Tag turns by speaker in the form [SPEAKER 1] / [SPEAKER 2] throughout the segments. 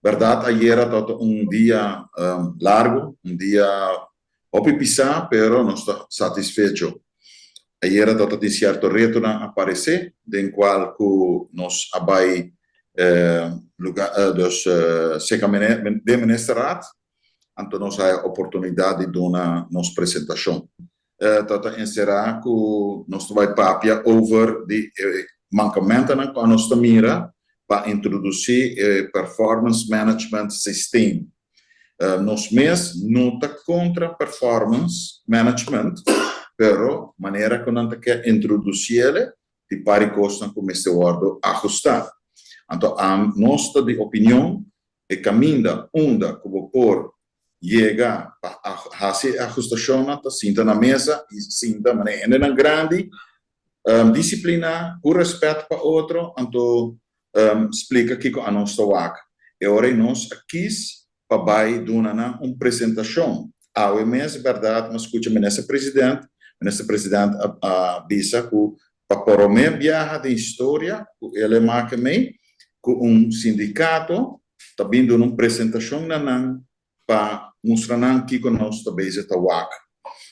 [SPEAKER 1] Berdad, ayera tabata un dia largo, un dia hopi pisa, pero nos ta satisfecho. Ayera tabata tin cierto retonan aparece den cual cu nos a bay lugar, dus cerca den Ministerraad, anto nos haya oportunidad di duna nos presentacion. Tabata encera cu nos ta bay papia over di e mancamentonan cu nos ta mira pa introduci e performance management system. Nos mes no ta contra performance management, pero manera cu nan ta kier introduciele, tin par di cosnan cu mester wordo ahusta. Anto nos ta di opinion e caminda unda cu bo por yega pa haci e ahustacionnan ta sinta na mesa y sinta manera hendenan grandi, disciplina, cu respet pa otro, anto splica kico anos ta wak. E ora ey nos a kies pa bay duna nan un presentacion. Awe mes, berdad, mi a scucha Minister President. Minister President a bisa cu pa prome biaha den historia cu el e make mee cu un sindicato ta bin duna un presentacion na nan pa mustra nan kico nos ta bezig ta wak.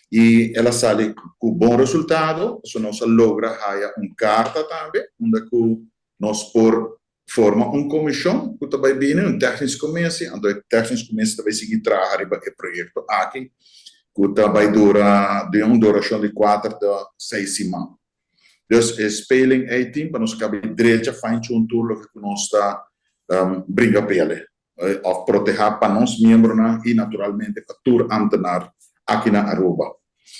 [SPEAKER 1] Y el a sali cu bon resultado, pasobra nos a logra haya un carta tambe unda cu nos por forma un comision cu ta bay bini, un technisch commissie, anto e technisch commissie ta bay sigui traha riba e proyecto aki cu ta bay dura den un duracion di 4 te 6 siman. Dus e speling ey tin pa nos cabe drecha fine tune tur loke cu nos ta bringa pele of proteha pa nos miembronan y naturalmente pa tur ambtenaar aki na Aruba.